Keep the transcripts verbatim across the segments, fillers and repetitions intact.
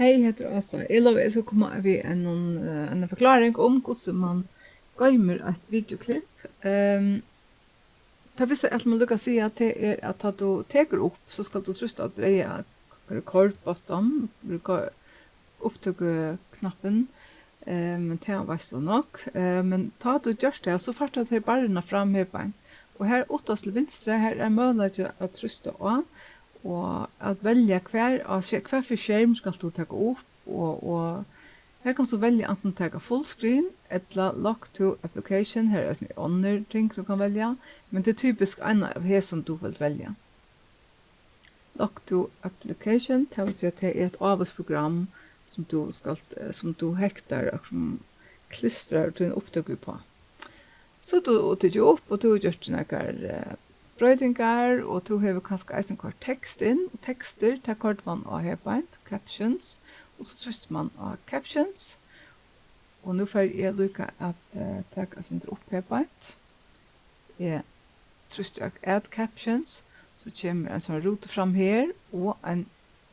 Hey, hetta er Ása. Eg lovi, eg skal koma við einum, eh, eina forkláring um, hvussu mann goymir eitt videoklipp. Ehm, tað fyrsta, eg ætli mær líka at siga, tað er, at tá tú tekur upp, so skalt tú trýsta á reyða record button, record-, upptøkuknappin, eh, men tað veitst tú nokk. Eh, men tá tú gjørt tað, so fært tú hesi barrurnar fram her beint. Og her uttast til vinstru, her er møguleiki at trýsta á, og at velja hvar á ske-, hvat fyri skerm skalt tú taka upp, og, og her kanst tú velja antin taka full screen ella lock to application, her er eisini onnur ting tú kann velja, men tað er typisk ein av hesum tú vilt velja. Lock to application, tað vil siga, tað er eitt ávíst program, sum tú skalt, eh, sum tú hektar, akkurát sum klistrar tína upptøku uppá. So tú, og tú ger upp, og tú hevur gjørt nakrar, eh, broytingar, og tú hevur kanska eisini koyrt tekst inn, og tekstir, tað koyrdi mann á her beint, captions, og so trýstir mann á captions, og nú fari eg líka at, eh, taka eitt sindur upp her beint. Eg trýsti á add captions, so kemur ein sånn ruta fram her, og ein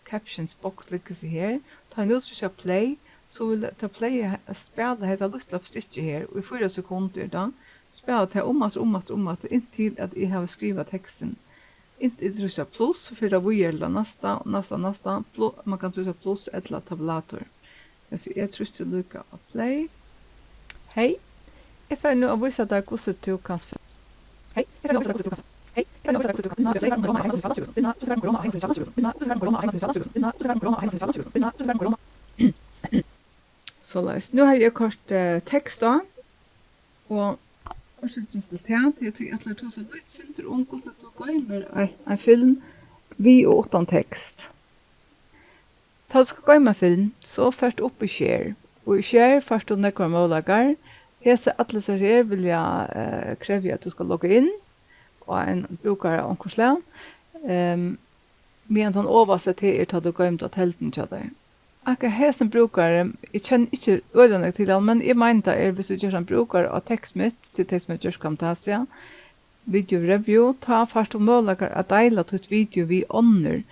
captions box liggur seg her. Tá eg nú trýsti á play, so vil tað playa, spæla hetta lítla stykkið her í fýra sekundir, tá spæla tað um aftur, um aftur, um aftur, inntil at eg havi skrivað tekstin. Inntil eg trýsti á plus, so fer tað víðari til tað næsta, og næsta, næsta. Plu-, mann kann trýsta plus ella tabulator. Altso, eg trýsti líka á play. Hey, eg fari nú at vísa tær, hvussu tú kanst f-, hey, eg fari nú at vísa tær, hvussu tú kanst, hey, eg fari nú at vísa tær, hvussu tú kanst. Soleiðis, nú havi eg koyrt, eh, tekst á. Og orsøkin til tað, tí at eg ætli at tosa eitt lítið sindur um, hvussu tú goymir ein, ein film við og uttan tekst. Tá tú skal goyma film, so fert upp í Share, og í Share fært tú nógvar møguleikar. Hesi, allir hesir her vilja, eh, krevja, at tú skal logga inn á ein brúkara av onkrum slag, ehm, meðan tann ovasti, tað er, tá tú goymir á telduni hjá tær. Akkurát hesin brúkari, eg kenni ikki øgiliga nógv til hann, men eg meini, tað er, viss tú ger ein brúkara á tekst mitt, til tey sum hava gjørt Camtasia, video review, tá fært tú møguleikar at deila títt video við onnur,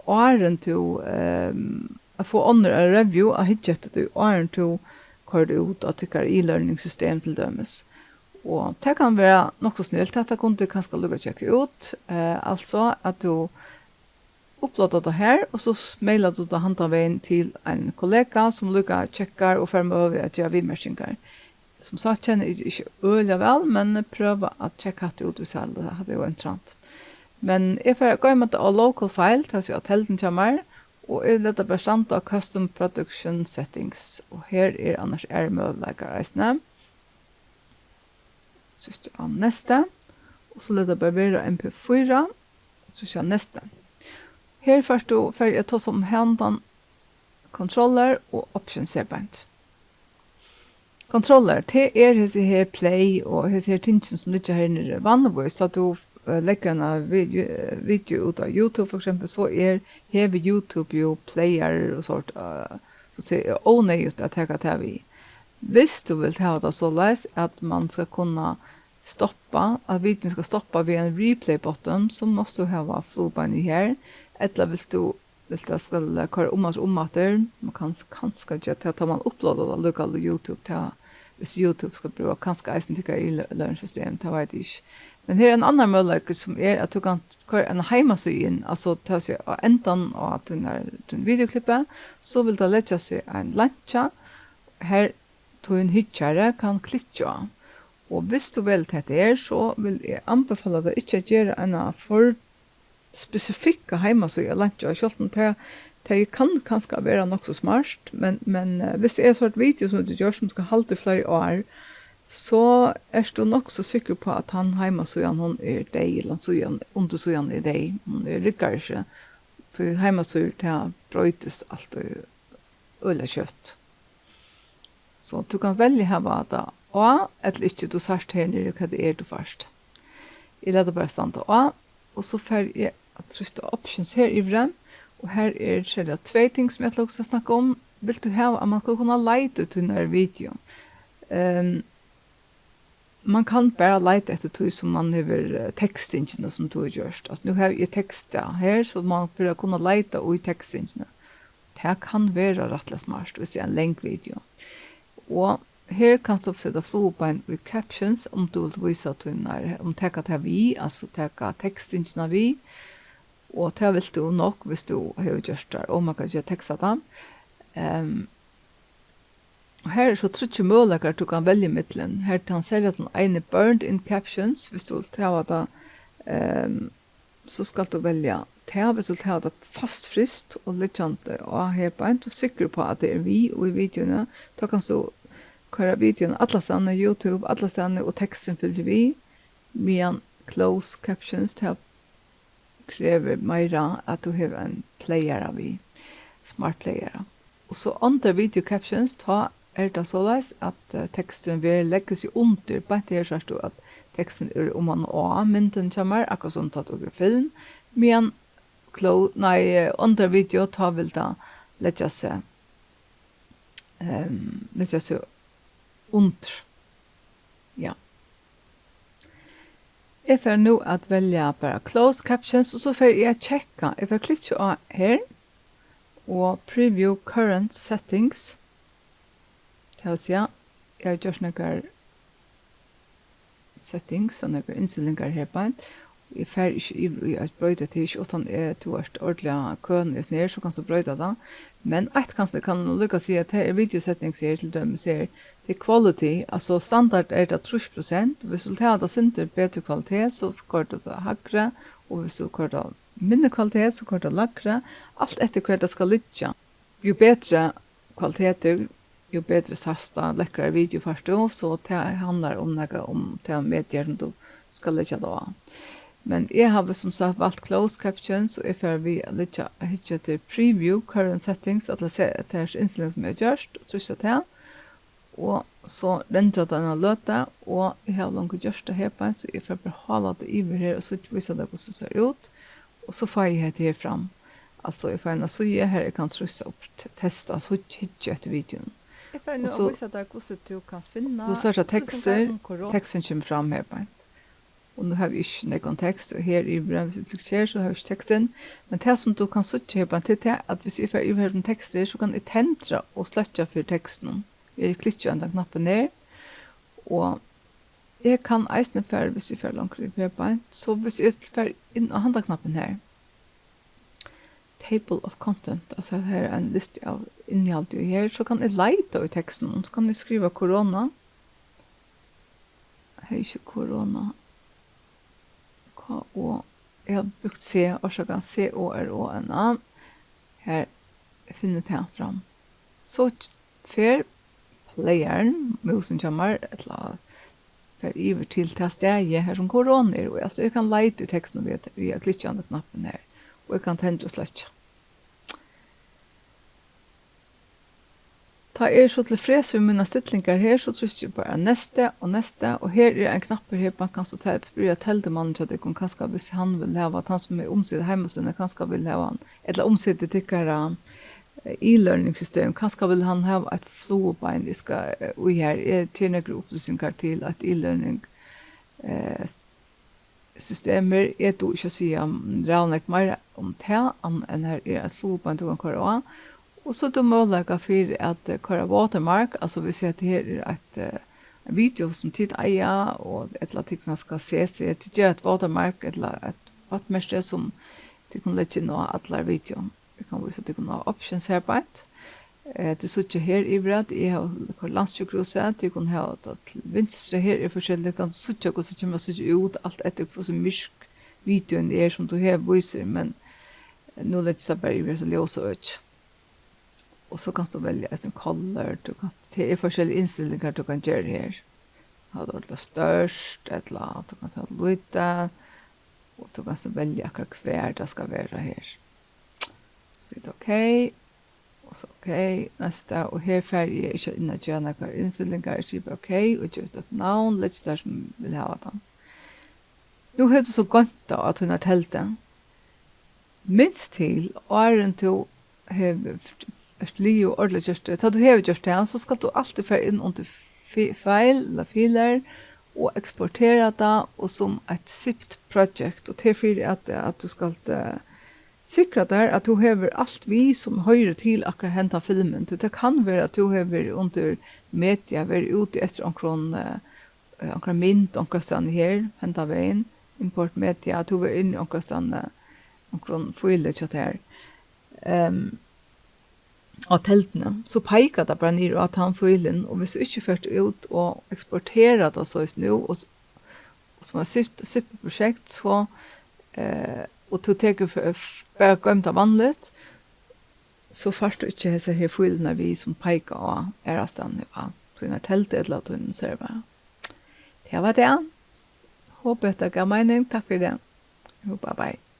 áðrenn tú, ehm, at fáa onnur at review, at hyggja eftir tí, áðrenn tú koyrir út á tykkara e-learning system til dømis. Og tað kann vera nokk so snilt, hetta kundi tú kanska líka tjekka út. Eh, altso at tú uploada tað her, og so s-, mailar tú tað handan vegin til ein kollega, sum líka tjekkar og fær møguliga at gera viðmerkingar. Sum sagt kenni eg ikki øgiliga væl, men prøva at tjekka hatta út, viss hatta er interessant. Men eg fari at goyma tað á local file, tað vil siga á telduni hjá mær, og eg lati tað bara standa á custom production settings, og her er annars aðrir møguleikar eisini. Trýsti á næsta, og so lati tað bara vera M P fýra, og trýsti á næsta. Her fært tú, fari eg at tosa um handan controller og options her beint. Controller, tað er hesi her play og hesi her tingini, sum liggja her niðri. Vanligvís, tá tú, eh, leggur eina video, eh, video út á YouTube, for eksempel, so er, hevur YouTube jo player og sort, eh, so tað er óneyðugt at taka tað við. Viss tú vilt hava tað soleiðis, at mann skal kunna stoppa, at videoin skal stoppa við ein replay button, so mást tú hava flugubeinið her, ella vilt tú, vilt tað skal koyra um aftur, um aftur, mann kann kanska gera tað, tá mann uploadar tað allíkavæl á YouTube, tað, viss YouTube skal brúka kanska eisini tykkara e-learning system, tað veit eg ikki. Men her er ein annar møguleiki, sum er, at tú kanst koyra eina heimasíðu inn, altso, tað vil siga, á endan á tínar, tín videoklippi, so vil tað leggja seg ein leinkja, har tín hyggjari kann klikkja á. Og viss tú velur hetta her, so vil eg anbefala tær ikki at gera eina for spesifikka heimasíðu at leinkja á, sjálvt um tað, tað kann kanska vera nokk so smart, men, men, eh, viss tað er eitt sort video, sum tú gjørt, sum skal halda í fleiri ár, so ert tú nokk so sikkur uppá, at tann heimasíðan, hon er deyð, ella síðan, undirsíðan er deyð, hon er, riggar ikki. Tí heimasíður, tað broytist altíð øgiliga skjótt. So tú kanst velja at hava tað á ella ikki, tú sært her niðri, hvat tað er, tú fært. Eg lati tað bara standa á, og so fari eg at trýsta options her yviri, og her er serliga tvey ting, sum eg ætli at snakka um. Vilt tú hava, at mann skal kunna leita í tínari video? Ehm, mann kann bara leita eftir tí, sum mann hevur, eh, tekstingina, sum tú hevur gjørt. Altso, nú havi eg tekstað her, so mann fer at kunna leita í tekstingini. Tað kann vera rættiliga smart, hvis tað er ein lang video. Og her kanst tú seta flugubein í captions, um tú vilt vísa tínar, um taka tað við, altso taka tekstingina við, og tað vilt tú nokk, hvis tú hevur gjørt tær ómak at gera tekst av tað. Ehm, og her eru so tríggir møguleikar, tú kann velja millum. Her er tann serliga tann eini burned in captions, hvis tú vilt hava tað, ehm, so skalt tú velja tað, hvis tú vilt hava tað fastfryst og liggjandi á her beint, og sikkur upp á, at tað er við í videoini, tá kanst tú koyra videoini allastaðni, YouTube, allastaðni, og teksturin fylgir við, meðan closed captions, tað krevur meira, at tú hevur ein playara við, smart playara. Og so under video captions, tá er tað soleiðis, at, eh, teksturin verður, leggur seg undir. Beint her sært tú, at teksturin er oman á myndini hjá mær, akkurát sum tá tú hevur film. Meðan clo-, nei, eh, under video, tá vil tað leggja seg, ehm, leggja seg undir. Ja. Eg fari nú at velja bara closed captions, og so fari eg at tjekka. Eg fari at klikka á her og preview current settings. Tað vil siga, eg havi gjørt nakrar settings og nakrar innstillingar her beint. Eg fari ikki yvir í at broyta tað, ikki uttan eg, tú ert ordiliga køn í hesum her, so kanst tú broyta tað. Men eitt kanst, eg kann líka siga, at tað er video settings her, til dømis her, tað er quality, altso standard er tað trýss prosent. Viss tú vilt hava tað sindur betri kvalitet, so koyrir tú tað hægri, og viss tú koyrir tað minni kvalitet, so koyrir tað lægri. Alt eftir hvar tað skal liggja. Jú betri kvalitetur, jú betri sæst tað, lekkrar video fært tú, so tað handlar um nakað um tað media sum tú skal leggja tað á. Men eg havi sum sagt valt closed captions, og eg fari við at leggja, hyggja eftir preview current settings, ella se-, tær innstillingar sum eg havi gjørt, og trýsta tað. Og so rendrar tað eina løtu, og eg havi longu gjørt tað her beint, so eg fari bara at hála tað yvir her, og so vísa tað, hvussu tað sær út. Og so fái eg hetta her fram. Altso, eg fái eina síðu, har eg kann trýsta upp t-, testa, so hygg-, hyggja eftir videoini. Eg fari nú Og so at vísa tær, hvussu tú kanst finna Tú sært, at upplýsingar tekstur, um korona. Teksturin kemur fram her beint. Og nú havi eg ikki nógvan tekst, og her yviri, viss eg trykki her, so havi eg ikki tekstin. Men tað, sum tú kanst síggja her beint, tað er tað, at viss eg fari yvir her um tekstir, so kann eg tendra og sløkkja fyri tekstinum. Eg klikki á hendan knappin her, og eg kann eisini fara, viss eg fari longur yvir her beint, so viss eg fari inn á handan knappin her, Table of content, altso, her er ein listi av innihaldi, og her, so kann eg leita í tekstinum, so kann eg skriva korona. Hevði ikki korona. K O, eg havi brúkt C, orsaka, C O R O N A. Her finni eg tað fram. So fer playerin, músin hjá mær, ella fer yvir til tað staðið, har sum korona er, og altso, eg kann leita í tekstinum við at, við at klikka á knappin her, og eg kann tendra og sløkkja. Tá eg eri so tilfreds við mínar stillingar her, so trýsti eg bara næsta og næsta, og her er ein knappur her, man kann so ta-, spyrja teldumannin hjá tykkum, kanska viss hann vil hava, tann sum er umsitur heimasíðuna, kanska vil hava hann, ella umsitur tykkara, eh, e-learning system, kanska vil hann hava eitt flugubein, eg skal, eh, í her, eg, til nakrar upplýsingar til eitt e-learning, eh, s-, systemir. Eg dugi ikki at siga ræðuliga nógv meira um tað, annað enn her er eitt flugubein, tú kann koyra á. Og so er tað møguleika fyri at, eh, koyra watermark, altso, viss hetta her er eitt, eh, ein video sum tit eiga, og ella tit kanska C C, tit gera eitt watermark ella eitt vatnmerki sum tit kunnu leggja inn á allar video. Eg kann vísa tykkum á options her beint. Eh, tit síggja her yvir at eg havi koyrt Landssjúkrahúsið, tit kunnu hava tað til vinstru. Her er forskelligt, tit kunnu síggja hvussu tað kemur at síggja út, alt eftir hvussu myrk videoin er, sum tú her vísir, men nú leggist tað bara yvir hetta ljósa økið. Og so kanst tú velja eitt color, tú kanst, tað er forskelligar innstillingar tú kanst gera her. Hava tað ordiliga stórt, ella tú kanst hava lítið, og tú kanst velja akkurát hvar tað skal vera her. So er tað ok, og so ok, næsta, og her fari eg ikki inn at gera nakrar innstillingar, eg sigi bara ok, og gevi tað eitt navn, leggi tað har sum vil hava tað. Nú hevur tú so goymt tað á tínar teldu. Minst til, áðrenn tú hevur, ert liðug og ordiliga gjørt tað, tá tú hevur gjørt tað, so skalt tú altíð fara inn undir fi-, file ella filer og eksportera tað og sum eitt zipped project, og tað er fyri at, at tú skalt, eh, Sikra tær, at tú hevur alt við, sum hoyrir til akkurát henda filmin, tí tað kann vera, at tú hevur verið undir media, verið úti eftir onkrum, eh, eh, onkra mynd onkrastaðni her, henda vegin, import media, at tú verður inni onkrastaðni, onkrum fíli hjá tær, ehm, á telduni, so peikar tað bara niður á tann fílin, og viss tú ikki fert út og eksporterar tað soleiðis nú, og s-, og sum eitt zip-, zip-projekt, so, eh, og tú tekur f-, f-, bara goymir tað vanligt, so fært tú ikki hesar her fílurnar við, sum peika á aðrastaðni á tínari teldu ella á tínum servara. Tað var tað. Hopi, hetta gav meining. Takk fyri tað. Jú, bye bye.